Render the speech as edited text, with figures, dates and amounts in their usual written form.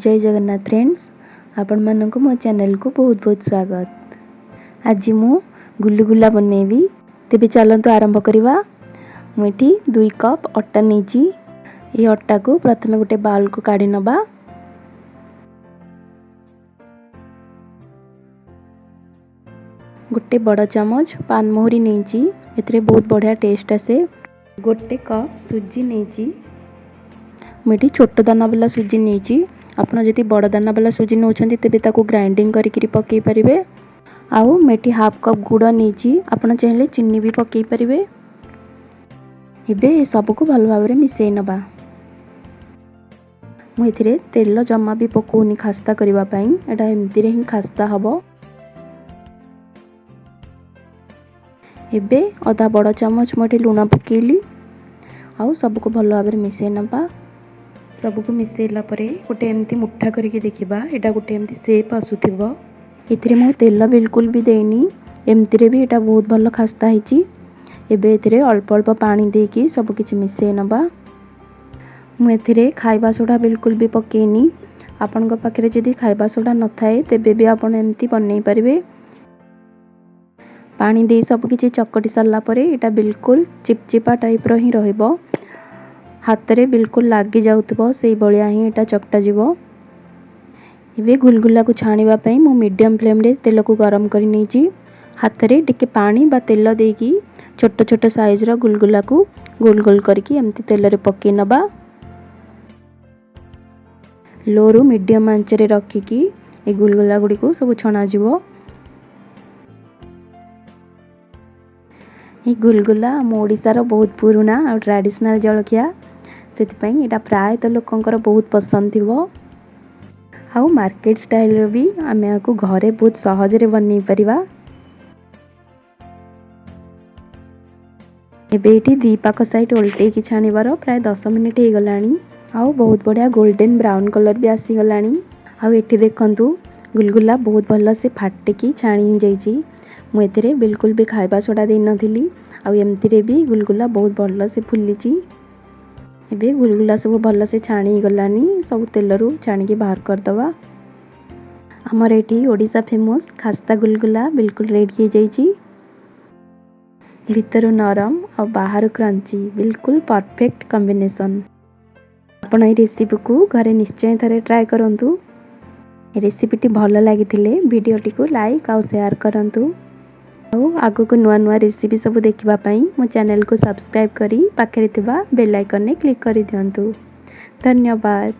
ଜୟ Jagannath friends, ଆପଣମାନଙ୍କୁ ମୋ ଚ୍ୟାନେଲକୁ ବହୁତ ବହୁତ ସ୍ୱାଗତ। ଆଜି ମୁଁ ଗୁଲୁଗୁଲା ବନେଇବି। ତେବେ ଚାଲନ୍ତୁ ଆରମ୍ଭ କରିବା। ମୁଁ ଏଠି 2 କପ୍ ଅଟା ନେଇଛି। ଏହି ଅଟାକୁ ପ୍ରଥମେ ଗୋଟେ ବାଉଲକୁ କାଢ଼ି ନେବା। ଗୋଟେ ବଡ଼ ଚାମଚ ପାନମହୁରି ନେଇଛି, ଏଥିରେ ବହୁତ ବଢ଼ିଆ ଟେଷ୍ଟ ଆସେ। 1 କପ୍ ସୁଜି ନେଇଛି। ମୁଁ ଏଠି ଛୋଟ ଦାନା ବାଲା ସୁଜି ନେଇଛି। ଆପଣ ଯଦି ବଡ଼ ଦାନା ବାଲା ସୁଜି ନେଉଛନ୍ତି ତେବେ ତାକୁ ଗ୍ରାଇଣ୍ଡିଙ୍ଗ କରିକିରି ପକାଇ ପାରିବେ। ଆଉ ମୁଁ ଏଠି ହାଫ୍ କପ୍ ଗୁଡ଼ ନେଇଛି, ଆପଣ ଚାହିଁଲେ ଚିନି ବି ପକାଇ ପାରିବେ। ଏବେ ଏସବୁକୁ ଭଲ ଭାବରେ ମିଶାଇ ନେବା। ମୁଁ ଏଥିରେ ତେଲ ଜମା ବି ପକାଉନି ଖାସ୍ତା କରିବା ପାଇଁ, ଏଇଟା ଏମିତିରେ ହିଁ ଖାସ୍ତା ହେବ। ଏବେ ଅଧା ବଡ଼ ଚାମଚ ମୁଁ ଏଠି ଲୁଣ ପକାଇଲି। ଆଉ ସବୁକୁ ଭଲ ଭାବରେ ମିଶାଇ ନେବା। ସବୁକୁ ମିଶାଇଲା ପରେ ଗୋଟେ ଏମିତି ମୁଠା କରିକି ଦେଖିବା, ଏଇଟା ଗୋଟେ ଏମିତି ସେପ୍ ଆସୁଥିବ। ଏଥିରେ ମୁଁ ତେଲ ବିଲକୁଲ ବି ଦେଇନି, ଏମିତିରେ ବି ଏଇଟା ବହୁତ ଭଲ ଖାସ୍ତା ହେଇଛି। ଏବେ ଏଥିରେ ଅଳ୍ପ ଅଳ୍ପ ପାଣି ଦେଇକି ସବୁକିଛି ମିଶାଇ ନେବା। ମୁଁ ଏଥିରେ ଖାଇବା ସୋଡ଼ା ବିଲକୁଲ ବି ପକାଇନି। ଆପଣଙ୍କ ପାଖରେ ଯଦି ଖାଇବା ସୋଡ଼ା ନଥାଏ ତେବେ ବି ଆପଣ ଏମିତି ବନେଇ ପାରିବେ। ପାଣି ଦେଇ ସବୁକିଛି ଚକଟି ସାରିଲା ପରେ ଏଇଟା ବିଲକୁଲ ଚିପଚିପା ଟାଇପ୍ର ହିଁ ରହିବ, ହାତରେ ବିଲକୁଲ ଲାଗି ଯାଉଥିବ, ସେଇଭଳିଆ ହିଁ ଏଇଟା ଚକଟା ଯିବ। ଏବେ ଗୁଲଗୁଲାକୁ ଛାଣିବା ପାଇଁ ମୁଁ ମିଡ଼ିୟମ୍ ଫ୍ଲେମ୍ରେ ତେଲକୁ ଗରମ କରି ନେଇଛି। ହାତରେ ଟିକେ ପାଣି ବା ତେଲ ଦେଇକି ଛୋଟ ଛୋଟ ସାଇଜ୍ର ଗୁଲଗୁଲାକୁ ଗୋଲ ଗୋଲ କରିକି ଏମିତି ତେଲରେ ପକାଇ ନେବା। ଲୋରୁ ମିଡ଼ିୟମ୍ ଆଞ୍ଚରେ ରଖିକି ଏ ଗୁଲଗୁଲା ଗୁଡ଼ିକୁ ସବୁ ଛଣାଯିବ। ଏ ଗୁଲଗୁଲା ଆମ ଓଡ଼ିଶାର ବହୁତ ପୁରୁଣା ଆଉ ଟ୍ରାଡ଼ିସନାଲ୍ ଜଳଖିଆ, ସେଥିପାଇଁ ଏଇଟା ପ୍ରାୟତଃ ଲୋକଙ୍କର ବହୁତ ପସନ୍ଦ ଥିବ। ଆଉ ମାର୍କେଟ ଷ୍ଟାଇଲ୍ର ବି ଆମେ ଏହାକୁ ଘରେ ବହୁତ ସହଜରେ ବନେଇ ପାରିବା। ଏବେ ଏଇଠି ଦୁଇ ପାଖ ସାଇଡ଼୍ ଓଲଟେଇକି ଛାଣିବାର ପ୍ରାୟ 10 ମିନିଟ୍ ହେଇଗଲାଣି। ଆଉ ବହୁତ ବଢ଼ିଆ ଗୋଲ୍ଡେନ୍ ବ୍ରାଉନ୍ କଲର୍ ବି ଆସିଗଲାଣି। ଆଉ ଏଠି ଦେଖନ୍ତୁ ଗୁଲଗୁଲା ବହୁତ ଭଲସେ ଫାଟିକି ଛାଣି ହେଇଯାଇଛି। ମୁଁ ଏଥିରେ ବିଲକୁଲ ବି ଖାଇବା ସୋଡ଼ା ଦେଇନଥିଲି, ଆଉ ଏମିତିରେ ବି ଗୁଲଗୁଲା ବହୁତ ଭଲସେ ଫୁଲିଛି। ଏବେ ଗୁଲଗୁଲା ସବୁ ଭଲସେ ଛାଣି ହେଇଗଲାଣି, ସବୁ ତେଲରୁ ଛାଣିକି ବାହାର କରିଦେବା। ଆମର ଏଠି ଓଡ଼ିଶା ଫେମସ୍ ଖାସ୍ତା ଗୁଲଗୁଲା ବିଲକୁଲ ରେଡ଼ି ହେଇଯାଇଛି। ଭିତରୁ ନରମ ଆଉ ବାହାରୁ କ୍ରଞ୍ଚି, ବିଲକୁଲ ପରଫେକ୍ଟ କମ୍ବିନେସନ୍। ଆପଣ ଏଇ ରେସିପିକୁ ଘରେ ନିଶ୍ଚୟ ଥରେ ଟ୍ରାଏ କରନ୍ତୁ। ରେସିପିଟି ଭଲ ଲାଗିଥିଲେ ଭିଡ଼ିଓଟିକୁ ଲାଇକ୍ ଆଉ ସେୟାର କରନ୍ତୁ। ଆଉ ଆଗକୁ ନୂଆ ନୂଆ ରେସିପି ସବୁ ଦେଖିବା ପାଇଁ ମୋ ଚ୍ୟାନେଲକୁ ସବସ୍କ୍ରାଇବ୍ କରି ପାଖରେ ଥିବା ବେଲ୍ ଆଇକନ୍ରେ କ୍ଲିକ୍ କରିଦିଅନ୍ତୁ। ଧନ୍ୟବାଦ।